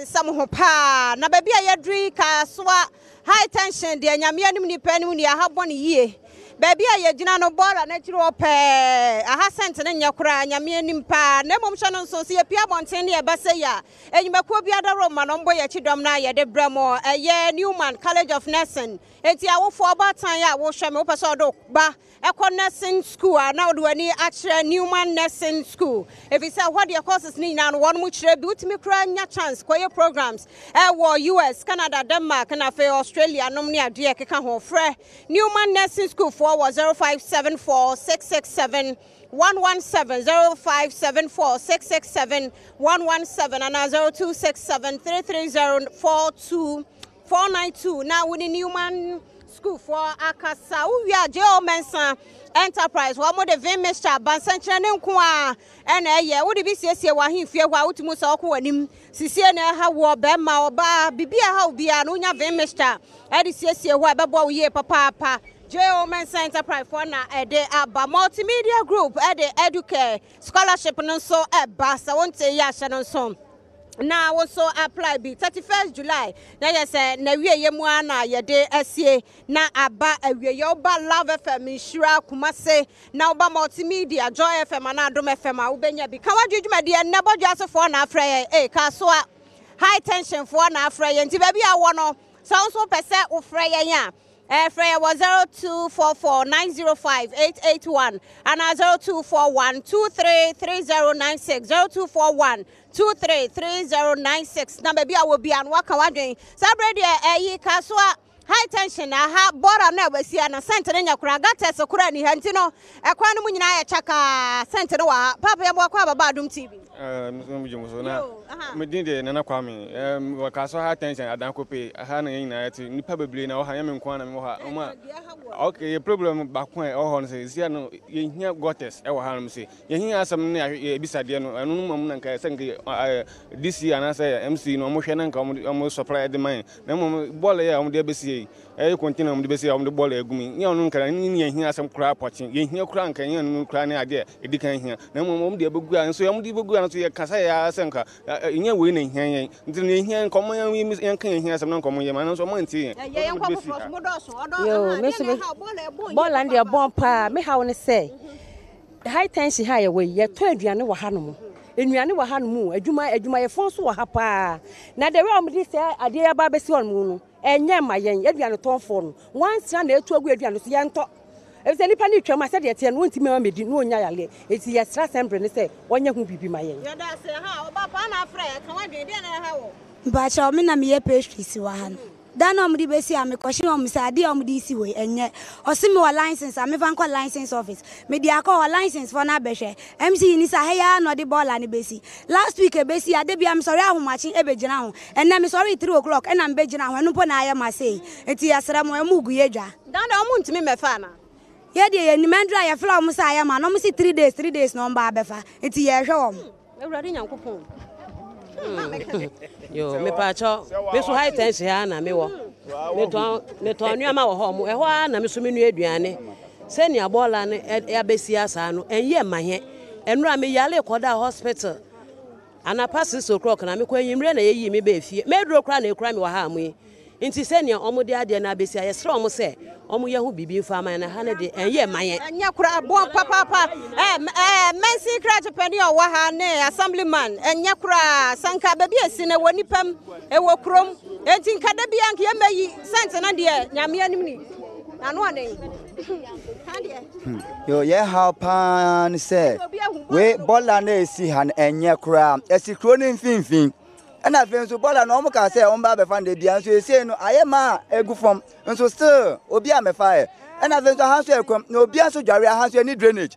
Nsɛm ho paa na baabi a yɛaduru yi Kasoa high tension deɛ Nyame anim nipa anim nie aha bɔne yie baabi a yɛgyina no bɔɔla no akyiri hɔ pɛɛ aha sɛnt no nyɛ koraa Nyame anim paa na mmom hyɛ no nso sɛ yɛpue abɔnten ne yɛba sei a nnwumakuo bi adaworo ma no mbɔ yɛn akyi dɔm na yɛde brɛ mo ɛyɛ Newman College of Nursing enti awofoɔ ɔbaatan a wohwɛ me wopɛ sɛ ɔde wo ba Kɔ nursing school a na wode w'ani akyerɛ Newman Nursing School efisɛ hɔ deɛ courses no nyinaa no wɔn kyerɛ bi wotumi koraa nya chance kɔyɛ programs ɛwɔ US, Canada, Denmark na afei Australia nom ne adeɛ ɛkeka ho. Frɛ Newman Nursing School foɔ wɔ 0574 667 117 0574 667 117 anaa 0267 330 42 492 na wo ne Newman sukuufoɔ akasa. Wowie a J.O. Mensah Enterprise wɔn de vim mixture aba nsɛnkyerɛnne nko a ɛna ɛyɛ. Wode bi siesie w'ahemfie hɔ a wotumi sɛ ɔkɔ w'anim. Sisie na ɛha woɔ bɛrima ɔbaa biribi a ɛha wo biara no wonya vim mixture ɛde siesie hɔ a ɛbɛboa wo yie papaapa. J.O. Mensah Enterprise foɔ na ɛde aba. Multimedia Group ɛde Educare scholarship no nso ɛba sɛ wonte yɛ ahyɛ no nso. na wo nso apply bi 31st July na yɛ sɛ na wieɛ mu ara na yɛde asie na aba awieɛ woba Love FM nhyira Kumase na woba Multimedia Joy FM anaa Adom FM a wobɛnya bi ka wadwe dwumadie nnɛ bɔdwe asefoɔ na afrɛ yɛn ee Kasoa high tension foɔ na afrɛ yɛn nti baabi a wɔ no sɛ wo nso wopɛ sɛ wofrɛ yɛn a Frɛ yɛn wɔ 0244 905 881 anaa 0241 233096, 0241 233096 na baabi a wɔ bia no waka w'adwen. Saa berɛ deɛ ɛyi Kasoa high tension aha bɔra no a wasia no sɛnt no nyɛ koraa gutters koraa ni ha nti no ɛkwan no mu nyinaa yɛ kyakaa sɛnt no wɔ ha. Paapa yɛn boakɔ ababa Adom TV. Na me din de Nana Kwame. Wɔ Kasoa High Tension Adanko Pay. Ha na yɛn nyinaa yɛte. Nnipa bebree na wɔ ha, nyɛ me nko ara na mewɔ ha. Wɔn a okay, yɛ problem baako a ɛwɔ hɔ no sɛ sia no yɛhia gutters ɛwɔ ha nom se. Yɛhia asɛm no ne yɛbisa deɛ no ɛno no mmom na nka ɛsɛ nka DC anaasɛ MC no wɔn hwɛ na nka wɔn supply de ma yɛn. Na mmom bɔɔl yɛ a wɔn de abɛsie yi ɛyɛ container a wɔde bɛsi a wɔde bɔɔl agu mu yi, nyɛ ɔno nka ne ne yɛhia asɛm koraa pɔkye. Yɛhia koraa nka nyɛ ɔno koraa ne adeɛ a ɛdi kan hia. Na mmom wɔn de abɛgu a nso wɔn de bɛgu a nso yɛkasa yɛ ara sɛ nka nyɛ wei na ɛhia yɛn. Nti no yɛhia nka wɔn yɛnka yɛhia asɛm na nka wɔn yɛ ma nanso wɔn antie yɛn. Ɛyɛ yɛn kɔ foforɔ so mo dɔɔso ɔdɔ Yoo, aha me deɛ nso na me ɛha bɔɔl ɛbɔn yie bɔɔla no deɛ papaapa. ɛbɔn paa. Me haw ne sɛ high tension ha a yɛwɔ yi, yɛtɔ aduane wɔ hanom. Nnuane wɔ hanom o, adwuma adwumayɛfoɔ nso wɔ ha paa. Na the way a wɔde saa adeɛ yi aba abɛsi hɔnom no, Ɛnyɛ mma yɛn aduanetɔnfoɔ no, nwansena na ɛtu agu aduane so, yɛntɔ. Efisɛ nnipa no retwam a, sɛdeɛ ɛteɛ no, wɔntumi mma mmɛdi na wɔnnya yareɛ. Enti yɛsrɛ asɛmbre no sɛ wɔnyɛ ho biribi ma yɛn. Yɛda ase. Aha, ɔba paa na afrɛ, ka w'adwene, deɛn na ɛha wo? Mpakyɛw, me na meyɛ pastries wɔ ha no. Da no a wɔde besi ha, mekɔhyee wɔn sɛ adeɛ a wɔde resi hɔ yi, ɛnyɛ. Ɔse mewɔ license a, memfa nkɔ license office. Mede akɔ hɔ, license foɔ no abɛhwɛ. MC yi ne sɛ ha yi ara na ɔde bɔɔla no besi. Last week ebesi ha, da biara mesɔre ahomakye begyina ho. Ɛnnɛ mesɔree three o'clock ɛna mebɛgyina ho, ɛno mpo na ayɛ ma sei. Nti yɛsrɛ mo, ɛmo gu yɛ dwa. Dan deɛ ɔmo ntumi mmɛfa anaa? Yɛ deɛ yɛnnim, ɛnduru a yɛfrɛ ɔmo sɛ ayɛ ma no, ɔmo se three days, three days na ɔmo ba abɛfa. Nti yɛrehwɛ wɔn. Awurade Nyankopɔn. Yo, mepaakyɛw, me nso high tension ha na mewɔ. Metɔn metɔn nneɛma wɔ hɔ mo. Ɛhɔ ara na me nso menoa aduane. Sɛnea bɔɔla no abɛsi asaa no, ɛnyɛ mma yɛn. Ɛnora meyare kɔdaa hospital. Anapa 6 o'clock na mekɔ anwummerɛ na yɛyii me baa fie. M'aduro koraa na ɛkura me wɔ ha mo yi. Nti sɛnea wɔde adeɛ no abɛsi a, yɛsrɛ wɔn sɛ wɔyɛ ho biribi mfa ma yɛn na ha no deɛ ɛnyɛ mma yɛn. Ɛnyɛ koraa, boɔ papaapa. Ɛɛ ɛɛ Mansin krakye panin a ɔwɔ ha ne assemblyman, ɛnyɛ koraa. Sɛ nka baabi a ɛsi no ɛwɔ nnipa mu, ɛwɔ kurom. Enti nka da biara nka yɛmmɛyi sɛnte no deɛ Nyame anim ni. N'ano ɔden. Ka deɛ. Yo, yɛn haw paa ne sɛ wei bɔla no a ɛsi ha no ɛnyɛ koraa. Ɛsi kuro no mfimfini. Ɛna afei nso bɔɔla no wɔn kaa sɛ wɔn ba abɛfa no da bia nso esei no ayɛ ma a egu fam nso still obi a mɛfa yɛ. Ɛna afei nso aha nso yɛ kwam na obi nso dware aha nso yɛ drainage.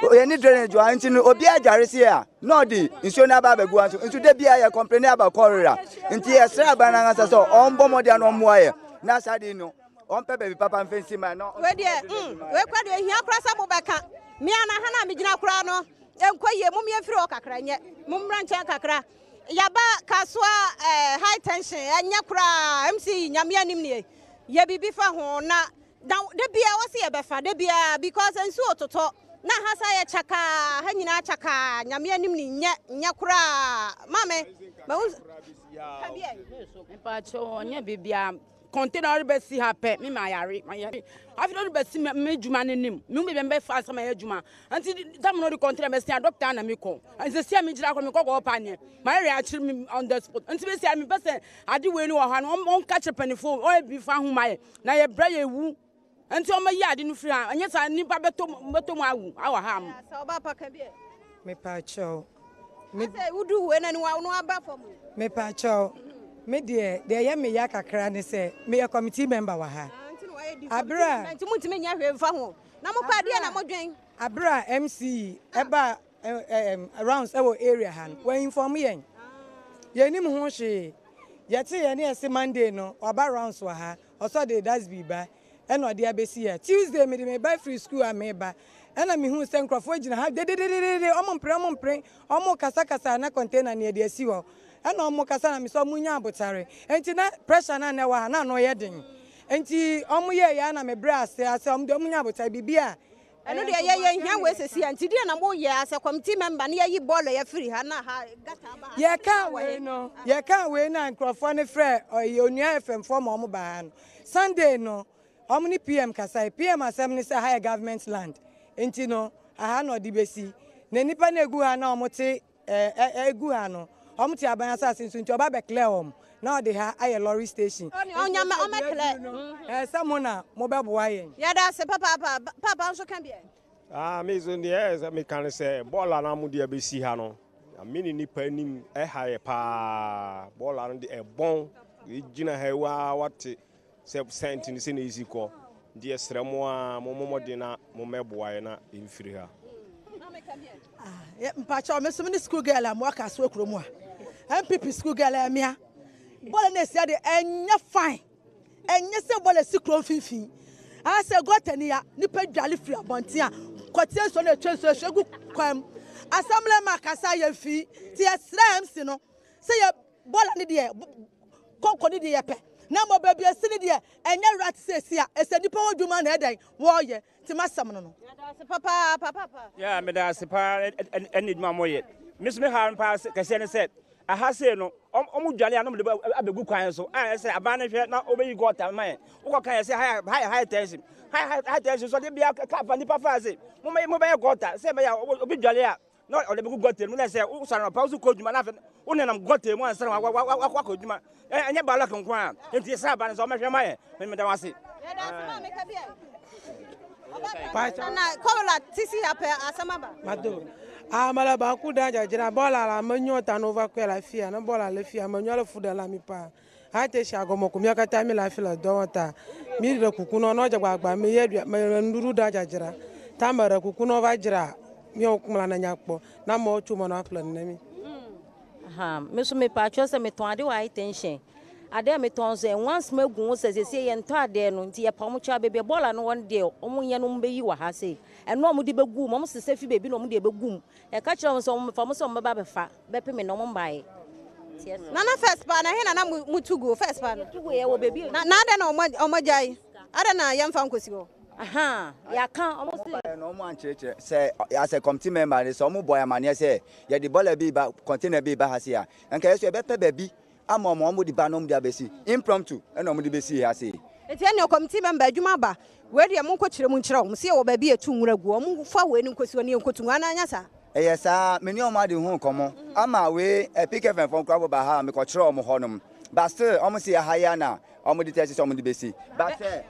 Yɛ ni drainage wɔ ha nti no obi adware se a na ɔde nsuo no aba abɛgu ha nso nso da bia yɛ complain aba kɔrera nti yɛsrɛ aban no ankasa sɛ ɔmbɔ mmɔden ano ɔmmoa yɛ na saa de no ɔmpɛ baabi papa mfa nsi ma na Wei deɛ, mm, wei kora deɛ ehia koraa sɛ mobɛka. Me ara na ha no a megyina koraa no, Ɛnkɔ yie, mom yɛmfiri hɔ kakra nyɛ, mommra nkyɛn kakra. Yɛaba Kasoa eh, high tension, ɛnyɛ koraa, MC Nyame anim nie, yɛ biribi fa ho na da biara wɔse yɛbɛfa, da biara because nsuo totɔ. Na ha sa yɛ kyakaa, ha nyinaa kyakaa, Nyame anim ni, nyɛ, nyɛ koraa. Maame, mahu, ka bi ɛ. Mpakyɛw, ɔnyɛ biribiara. Container ɔde bɛsi ha pɛ, me ma yare, ma yare. Afei ɔde bɛsi me me dwuma no anim. Me hu baabi a mebɛfa ansa mayɛ adwuma. Nti tam no ɔde container bɛsi ha, doctor na mekɔ. Nti sɛ megyina hɔ mekɔ kɔɔ paneɛ. Mayɛ akyere me on the spot. Nti bɛsi ha mepɛ sɛ ade wei no wɔ ha no, ɔnka kyerɛ mpanyinfoɔ, ɔyɛ bi fa ho ma yɛ. Na yɛbrɛ yɛwu. Nti ɔmo yi ade no firi ha, ɛnyɛ saa nnipa bɛtɔ mu bɛtɔ mu awu awɔ ha mo. Sɛ ɔba pa ka bi ɛ. Mepaakyɛw. Me. Sɛ wodu wei na ni wa no aba fam. Mepaakyɛw. Me deɛ deɛ ɛyɛ me ya kakra ne sɛ meyɛ committee member wɔ ha. Abere a. Nti mo ntumi nyɛ hwee nfa ho. Na mo pɛ adeɛ na mo dwen. Abere a MC ɛba rounds ɛwɔ area ha no wɔ inform yɛn. Yɛnim ho hwee. Yɛte yɛn ne yɛse Monday no waba rounds wɔ ha. Ɔsɛ ɔde dustbin ba ɛna ɔde abɛsi ha. Tuesday mede me ba firi school a meba ɛna mehuu sɛ nkurɔfoɔ gyina ha dedededede, ɔmo mpere ɔmo mpere, ɔmo kasakasa na container no yɛde asi hɔ ɛna ɔmo kasa na mesɛ ɔmo nya abotare. Nti na pressure no a na ɛwɔ ha na ano yɛ den. Nti ɔmo yɛɛ yɛ na mebrɛ ase asɛ ɔmo deɛ ɔmo nya abotare biribi a Ɛno deɛ yɛ yɛ nhia wei sɛsi a nti deɛ na mo yɛ asɛ committee member ne yɛyi bɔɔlɔ yɛ firi ha na ha gata aba ha. Yɛkaa wei no yɛkaa wei no a nkurɔfoɔ no frɛ ɔyɛ Onua FM foɔ ma wɔn baa ha no Sunday no wɔn ne PM kasae PM asɛm ne sɛ ha yɛ government land nti no aha na ɔde bɛsi na nnipa no ɛgu ha na wɔn te Ɛɛ gu ha no, wɔn te aban asase nso nti ɔba bɛ clear wɔn na ɔde ha ayɛ lorry station. Ɔne ɔnya mɛ ɔmɛ clear. Ɛɛ sɛ mo na mo bɛ boa yɛn. Yɛda ase papaapa. Paapa nso ka bi ɛ. Ah, me nso deɛ ɛyɛ sɛ meka ne sɛ bɔɔla no a mode abɛsi ha no, me ne nnipa anim ɛha yɛ paa. Bɔɔla no de ɛbɔn, ɛgyina ha yi waa wate Sɛ sɛnt no sɛnea esi kɔ nti yɛsrɛ mo ara mo mmɔ mmɔden na mo mmɛboa yɛn na yɛmfiri ha. Ah, mpakyɛw me so me ne school girl a mo aka so kuro mu a MPP school girl a mea bɔɔla na esia de ɛnyɛ fine ɛnyɛ sɛ bɔɔla si kuro mfimfini asɛ gɔta ni ya nipa dwale firi abɔnten a kɔteɛ nsuo na etwa nsuo ehwɛ gu kwan mu assembly man kasa yɛ fi ti yɛsrɛ MC no sɛ yɛ Bɔɔla no deɛ, kɔnkɔ no deɛ yɛpɛ, na mmom baabi a ɛsi no deɛ, ɛnyɛ right sɛ ɛsi a, ɛsɛ nnipa hɔ adwuma na ɛdɛn, wɔreyɛ, nti m'asɛm no no. Yɛda ase papaapa papa. Yeah, meda ase paa ɛne adwuma mo yɛ. Me so me ha paa kɛseɛ ne sɛ aha sei no ɔmo dwale a na ɔmo de abɛgu kwan so a ɛsɛ aban no hwɛ na ɔbɛyi gɔta ma yɛn. Wokɔ kan yɛ sɛ high high high tension high high tension so de bia kaa fa nipa fa ase mo mobɛyɛ gɔta sɛ ɛbɛyɛ a obi dwale a na ɔde bɛgu gɔta mu na sɛ wosɔre anɔpa wo so kɔ adwuma na afei wonenam gɔta mu ansa na wakɔ adwuma ɛnyɛ balɔk nko a nti sɛ aba no sɛ ɔmɛhwɛ ma yɛ meda wo ase. Na kɔla tisi apɛ asɛm aba. Mado. Amala baku da jajira bɔla la amenyo ta no va kɔe la fia ne bɔla le fia amenyo le fu ɖe la mi pa hate si agɔmɔ ko mía katã mi le afi le dɔ wɔm ta mi ɖe kuku nɔ nɔ dzagbagba mi ye ɖua me le nuɖuɖu ɖa dzadzra ta me ɖe kuku nɔ va dzra míawo ŋkume la ne nya kpɔ na amewo tso me nɔ aƒle nu ne mi. Aha, me nso mepatwɔ sɛ metɔn ade wɔ high tension. Ade a metɔn nso nwansema gu ho sɛ seesei yɛntɔ adeɛ no nti yɛpa wɔn kyɛw. Baabi a bɔɔla no wɔ no deɛ wɔnyɛ no wɔbɛyi wɔ ha sei. Ɛno a wɔde bɛgu mu, wɔsesa fi baabi na wɔde abɛgu mu. Yɛka kyerɛ wɔn sɛ wɔmmɛfa, wɔn sɛ wɔbɛba abɛfa bɛpem nnɛ wɔmmaeɛ. Nana first paa na he na na mo tu guo first paa no? Yɛtu guo yɛwɔ baabi. Na na adɛn na wɔn agyae? Adɛn na yɛmfa nkɔsi hɔ? Ahaa, yɛaka wɔn se. Wɔn baeɛ no wɔn ankyerɛkyerɛ sɛ as a committee member no sɛ wɔn bɔ yɛn amaneɛ sɛ yɛde bɔɔla bi reba container bi reba ha sei a nka yɛ nso yɛbɛpɛ baabi ama wɔn wɔn de ba na wɔn de abɛsi impromptu ɛna wɔn de bɛsii ha sei. Nti ɛneɛ committee member adwuma aba wei deɛ monkɔ kyerɛ mu nkyerɛ wɔn sɛ yɛwɔ baabi yɛtu nwura gu wɔn fa wei no nkɔsi hɔ ne yɛnkɔtu nwura anaa anyɛ saa? Ɛyɛ saa me ne wɔn ade ho nkɔmmɔ ama wei eh, PKFM foɔ koraa ba ha a mekɔkyerɛ wɔn hɔ nom but still wɔn se aha yi ara na wɔn de tɛsi sɛ wɔn de bɛsi but sɛ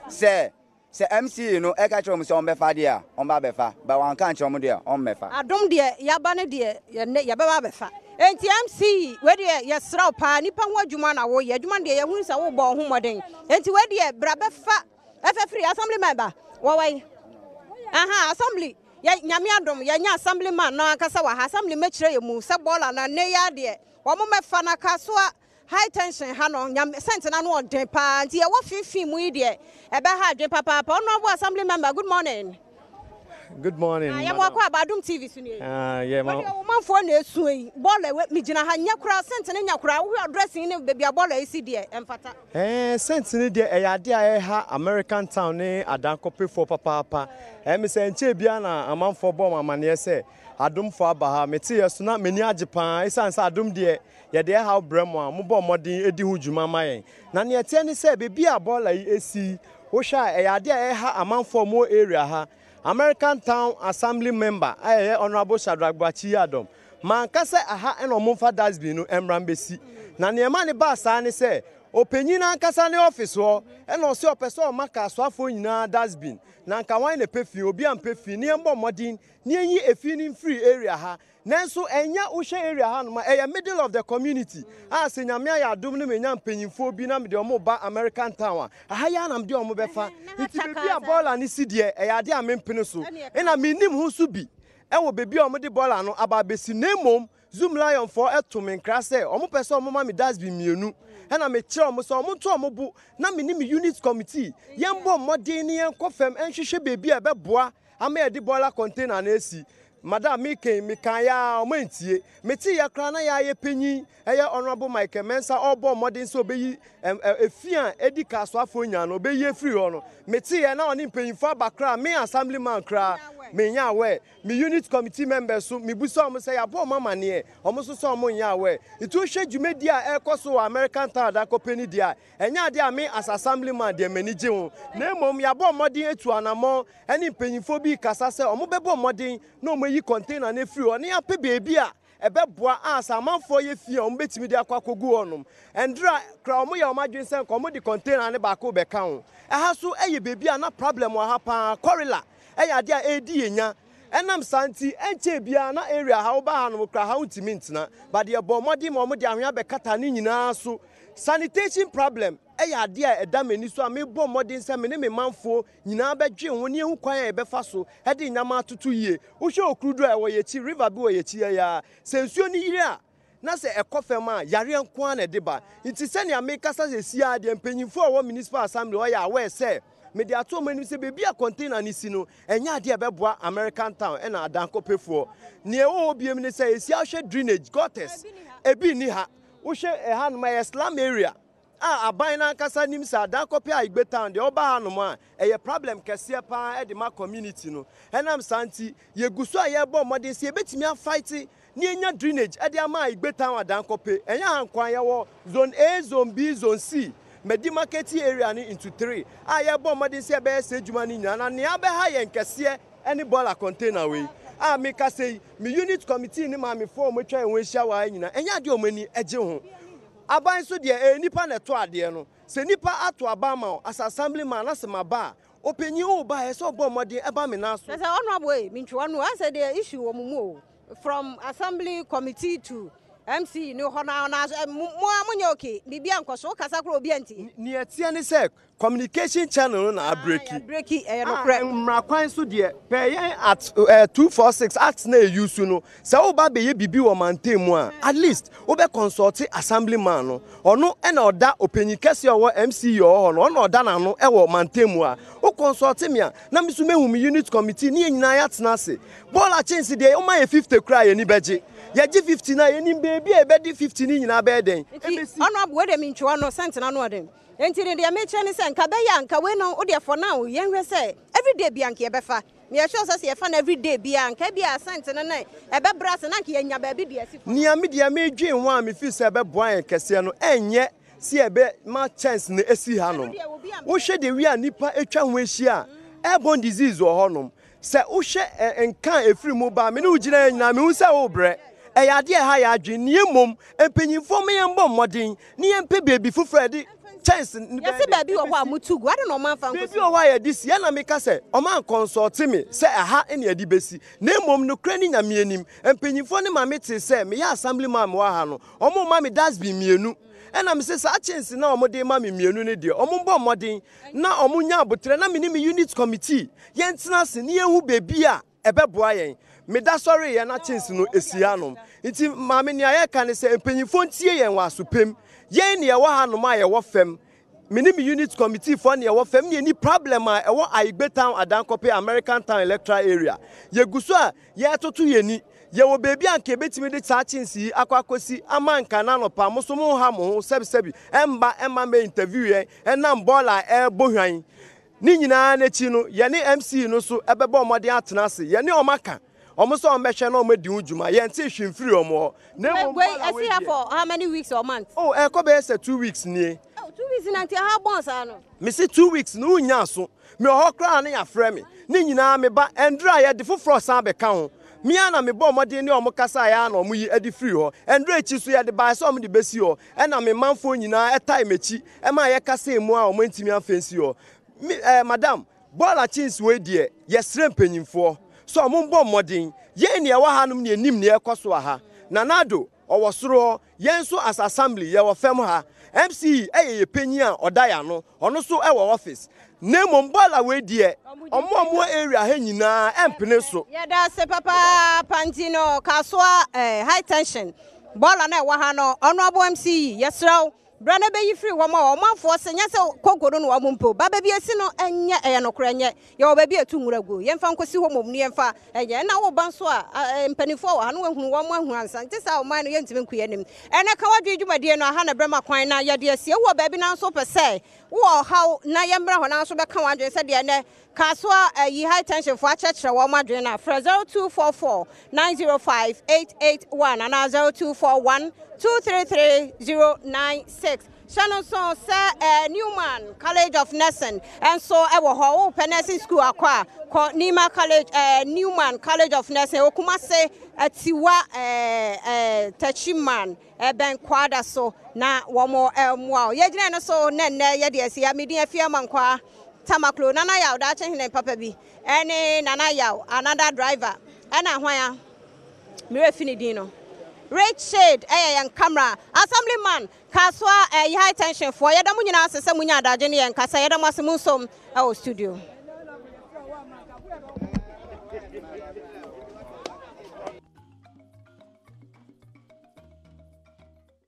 sɛ Sɛ MC no ɛka kyerɛ wɔn sɛ wɔn bɛfa deɛ a, wɔn ba abɛfa, but wanka ankyerɛ wɔn deɛ a, wɔn mmɛfa. Adom deɛ yaba no deɛ yɛnɛ yɛbɛba abɛfa. Enti MC wei deɛ yɛsrɛ wo paa nipa ho adwuma na woyɛ, adwuma no deɛ yɛhunu sɛ wobɔ wo ho mmɔden. Enti wei deɛ bra bɛfa ɛfɛ firi assembly man ba wɔwɔ yi. Aha assembly yɛ nyame adom yɛnya assembly man no ankasa wɔ ha assembly mɛkyerɛ yɛ mu sɛ bɔɔla na nnɛ yi ara deɛ wɔn mmɛfa na kasoa High tension ha no nyame sɛnti na no ɔden paa nti yɛwɔ finfin mu yi deɛ ɛbɛha adwen papaapa. Honourable assembly member good morning. Good morning. Ah, yɛma wakɔ aba Adom TV so nie. Ah, yeah, ma. Wɔde ɔmanfoɔ na esu yi. Bɔɔla we megyina ha nyɛ koraa sɛnti ne nya koraa. Wohwɛ dressing ne baabi a bɔɔla yi si deɛ ɛmfata. Eh, sɛnti ne deɛ ɛyɛ adeɛ a ɛha American town ne Adankɔpefoɔ papaapa. Ɛmi sɛ nkyɛn biara na amanfoɔ bɔ wɔn amaneɛ sɛ adomfoɔ aba ha. Mete yɛ so na m'ani agye paa esiane sɛ adom deɛ yɛde ɛhaw brɛ mo a mobɔ mmɔden di ho dwuma ma yɛn. Na nea ɛteɛ ne sɛ baabi a bɔɔla yi esi Wohwɛ a, ɛyɛ adeɛ a ɛha amanfoɔ a wɔwɔ area ha. American Town Assembly member a ɛyɛ Honourable Shadrack Boakye Yiadom, manka sɛ aha na wɔmfa dustbin no mmra mbɛsi. Na nea ɛma no baa saa ne sɛ, ɔpanyin no ankasa ne office hɔ na ɔse ɔpɛ sɛ ɔma Kasoafoɔ nyinaa dustbin. Na anka hwan na ɛpɛ fi? Obiara mpɛ fi. Ne yɛmmɔ mmɔden na yɛnyi efi no mfiri area ha. Nanso ɛnyɛ wohwɛ area ha nom a ɛyɛ middle of the community a sɛ Nyame ayɛ adom no menya mpanyinfoɔ bi na mede ɔmo ba American town a aha yi ara na mede ɔmo bɛfa nti baabi a bɔɔla no si deɛ ɛyɛ adeɛ a mempene so ɛna mennim ho nso bi ɛwɔ baabi a ɔmo de bɔɔla no aba abɛsi na mmom Zoom Lion foɔ ɛto me nkra sɛ ɔmo pɛ sɛ ɔmo ma me dustbin mmienu ɛna mekyerɛ ɔmo sɛ ɔmo nto ɔmo bo na me ne me unit committee yɛnbɔ mmɔden ne yɛnkɔ fam ɛnhwehwɛ baabi a ɛbɛboa ama yɛde bɔɔla container no asi. Madam me kɛn me kan yaa ɔmo antie. Me te yɛ koraa na yaa yɛ panyin ɛyɛ Honourable Michael Mensah ɔɔbɔ mmɔden sɛ ɔbɛyi ɛm ɛ efi a edi Kasoafoɔ nyaa no ɔbɛyi afiri hɔ no. Me te yɛ na ɔne mpanyinfoɔ aba koraa me assembly man koraa me nyɛ aware. Me unit committee members so me busa ɔmo sɛ yabɔ ɔmo amaneɛ ɔmo nso sɛ ɔmo nyɛ aware. Nti wohwɛ dwumadie a ɛɛkɔ so wɔ American Town Adakɔpɛ no deɛ a ɛnyɛ adeɛ a me as assembly man deɛ m'ani gye ho na mmom yabɔ mmɔden atu anamɔn ɛne mpanyimfoɔ bi rekasa sɛ wɔbɛbɔ mmɔden na wɔayi container no afiri hɔ na yɛapɛ baabi a ɛbɛboa a sɛ amanfoɔ yɛ fi a wɔbɛtumi de akɔ akɔgu hɔnom. Ɛndra koraa wɔyɛ wɔn adwene sɛ nka wɔde container no baako rebɛka ho. Ɛha so yɛ baabi a na problem wɔ ha paa, cholera yɛ adeɛ a ɛredi yɛn nya. Ɛnam saa nti, ɛnkyɛɛ biara na area ha woba hanom koraa ha wontumi ntena. But yɛbɔɔ mmɔden ma wɔde anwea bɛkataa ne nyinaa so. Sanitation problem yɛ adeɛ a ɛda m'ani so a mebɔ mmɔden sɛ me ne me manfoɔ nyinaa bɛdwen ho na yɛahu kwan a yɛbɛfa so de nneɛma atoto yie. Wohwɛ Okurudu a, ɛwɔ yɛn akyi, river bi wɔ yɛn akyi ha yi ara. Sɛ nsuo no yiri a, na sɛ ɛkɔ fam a, yareɛ nko ara na ɛde ba. Nti sɛnea mekasa seesei ara deɛ, mpanyimfoɔ a wɔwɔ Municipal Assembly hɔ yɛ aware sɛ mede ato wɔn anim sɛ baabi a container no si no, ɛnyɛ adeɛ a ɛbɛboa American Town ɛna Adankɔpɛfoɔ. Nea ɛwɔ hɔ bio ne sɛ, yɛsi ahwɛ drainage, gutters, ebi nni ha. Wohwɛ ɛhanom a, ɛyɛ slum area. A aban no ankasa nim sɛ Adankɔpɛ Aigbe town deɛ woba hanom a ɛyɛ problem kɛseɛ paa de ma community no. Ɛnam saa nti yɛgu so a yɛrebɔ mmɔden sɛ yɛbɛtumi a fight na yɛanya drainage de ama Aigbe town Adankɔpɛ. Ɛnyɛ ha nko ara, yɛwɔ zone A, zone B, zone C, Madi marketing area no into three a yɛrebɔ mmɔden sɛ yɛbɛyɛ saa adwuma no nyinaa na nea abɛha yɛn kɛseɛ ne bɔɔla container wei a mekasa yi, me unit committee ne maamefoɔ a wɔatwa yɛn ho ahyia wɔ ha nyinaa ɛnyɛ adeɛ a wɔn ani gye ho. Aban nso deɛ, ɛyɛ nipa na ɛtɔ adeɛ no. Sɛ nipa ato aba ama wo as assembly man na sɛ maba a, ɔpanyin wo ba a, ɛsɛ sɛ ɔbɔ mmɔden ɛba me nan so. Kyerɛ sɛ honourable ei, mentwi w'ano o, asɛ deɛ issue wɔ mo mu o, from assembly committee to MC ne hɔ no ara no, mo ara monyɛ okay, biribiara nkɔ so, wokasa koraa obiara ntie. Nea ɛteɛ ne sɛ, Communication channel no na abreki. Abreki, ɛyɛ nokorɛ. A mmara kwan so deɛ, pɛ yɛn at eh, 246 act na ɛyi so no, sɛ woba bɛyɛ biribi wɔ mantam mu a, at least wobɛ consult assembly man no. Ɔno ɛna ɔda ɔpanyin kɛseɛ a ɔwɔ MCE ɔwɔ hɔ no, ɔno na ɔda n'ano ɛwɔ mantam mu a. Wo consult me a, na me nso mehu me unit committee ne yɛn nyinaa yɛatena ase. Bɔɔl akyɛnse deɛ, woma yɛ 50 koraa a, yɛn ani bɛgye. Yɛgye 50 no a, yɛnim baabi a yɛbɛde 50 no nyinaa bɛyɛ dɛn? Nti, honourable, wei deɛ mentwi w'ano, sɛntena ano ɔden. Enti no deɛ mekyerɛ ne sɛ nka bɛyɛ a nka wei no wodeɛ for now yɛnhwɛ sɛ everyday bia nka yɛbɛfa. Meyɛ sure sɛ sɛ yɛfa no everyday bia nka ebia cent no na ɛbɛbrɛ ase na nka yɛanya baabi de asi for now. Nea me deɛ medwen ho a me feel sɛ ɛbɛboa yɛn kɛseɛ no ɛnyɛ sɛ yɛbɛ ma kyɛnse no asi ha nom. Wohwɛ the way a nnipa atwa ho ahyia a, airborne disease wɔ hɔ nom. Sɛ wohwɛ ɛ nka a ɛfiri mu ba a, me ne wo gyina ha nyinaa, mehu sɛ worebrɛ. Ɛyɛ adeɛ a ɛha yɛn adwene. Na mmom, mpanimfoɔ mma yɛmmɔ mmɔden na yɛmpɛ baabi foforɔ a yɛde kyɛnse no bɛyɛ Yɛse dɛn? baabi wɔ hɔ a motu gu, adɛn na ɔmo amfa Baabi ankɔsi wɔ hɔ a yɛde si, ɛna meka sɛ ɔmo ankɔnsɔlte me sɛ ɛha na yɛde bɛsi. Na mmom, nokorɛ ne Nyame anim, mpanimfoɔ no ma metee sɛ meyɛ assembly man mewɔ ha no, ɔmo rema me dustbin mmienu. Ɛna mese saa kyɛnse no a wɔde rema me mmienu no deɛ, ɔmo mmɔ mmɔden na ɔmo nya aboterɛ na me ne me unit committee yɛntena ase na yɛnhu baabi a ɛbɛboa yɛn. Meda sɔreeɛ na kyɛnse no si hanom. Nti maame nea yɛka ne sɛ mpanyinfoɔ ntie yɛn wɔ asopem. Yɛn ne yɛwɔ hanom a yɛwɔ fam. Me ne me unit committee foɔ na yɛwɔ fam na yɛni problem a ɛwɔ Ayigbe Town Adankope American Town Electoral Area. Yɛgu so a yɛretoto yɛn ani. Yɛwɔ baabi a anka yɛbɛtumi de saa kyɛnse yi akɔ akɔsi ama anka na anɔpa mo nso monha mo ho sɛbisɛbi ɛmma ɛmma mmɛ interview yɛn ɛnam bɔɔla a ɛrebɔ hwan. Ne nyinaa no akyi no, yɛne MC no nso bɛbɔ mmɔden atena ase. Yɛne wɔn aka. Wɔn sɛ wɔmmɛhwɛ na wɔadi ho dwuma. Yɛntee hwee mfirii wɔn hɔ. Na mmom Wei, bɔɔla ɛsi wei ha deɛ. for how many weeks or months? Oh, ɛrekɔ bɛyɛ sɛ 2 weeks nie. Oh, 2 weeks na nti ɛha bɔn saa no? Mese 2 weeks no wonnya aso. Me wɔ hɔ koraa na yɛafrɛ me. Ne nyinaa me ba, ɛnduru a yɛde foforɔ san bɛka ho. Me ara na mebɔɔ mmɔden ne wɔn kasaeɛ ara na wɔyi de firii hɔ. Ɛnduru akyi nso yɛde baeɛ sɛ wɔde bɛsi hɔ. Ɛna me manfoɔ nyinaa tae m'akyi maa yɛkasaa mu a wɔantumi amfa ansi hɔ. Me, eh, madam, bɔɔla kyens wei deɛ, yɛsrɛ mpanyimfoɔ sɛ wɔmmɔ mmɔden. Yɛn nea ɛwɔ hanom ne yɛnim nea ɛrekɔ so wɔ ha. Nana Addo, ɔwɔ soro hɔ, yɛn nso as assembly yɛwɔ fam ha. MC yɛ yɛ panyin a ɔda yɛn ano, ɔno nso wɔ office. Na mmom bɔɔla wei deɛ, wɔn a wɔwɔ area ha nyinaa mpene so. Yɛda ase papaapa nti no Kasoa eh, high tension bɔɔla no a ɛwɔ ha no Honourable MC yɛsrɛ wo bra na bɛyi firi hɔ ma ɔmanfoɔ se nyɛ sɛ koko no na wɔn mpo ba baabi esi no ɛnyɛ ɛyɛ nokorɛ ɛnyɛ yɛwɔ baabi a ɛtu nwura guo yɛmfa nkɔsi hɔ mmom no yɛmfa ɛnyɛ ɛna wo ba nso a mpanimfoɔ wɔ ha no wɔahunu wɔn ahunu ansa nti saa ɔman no yɛntumi nko yɛn anim ɛnɛ ka wadwene dwumadie no aha na brɛ ma kwan na yɛde asie wɔ baabi nanso pɛ sɛ wowɔ ɔhaw na yɛmmra hɔ nanso bɛka w'adwene sɛdeɛ ɛnɛ Kasoa ayi high tension foɔ akyerɛkyerɛ wɔn adwene no a, frɛ 0244 905 881 anaa 0241 233 096. Hyɛ no nso sɛ eh, Newman College of Nursing nso wɔ hɔ. Wopɛ nursing school akɔ a, kɔ Nima College, eh, Newman College of Nursing, Okumase, Atiwa, eh, eh, Techiman, ɛbɛn Kwada so na wɔn mmoa wo. Yɛgyina no so na nnɛ yɛde asi ha. Medin Afia Mankwaa. Tamaklo, Nana Yaw daakye hene papa bi ɛne Nana Yaw another driver ɛna hwan a me werɛ fi ne din no Richard ɛyɛ yɛn camera assemblyman Kasoa ɛyi high tension foɔ yɛda mo nyinaa ase sɛ mo nya adagye ne yɛn kasa yɛda mo ase mo nsom ɛwɔ studio.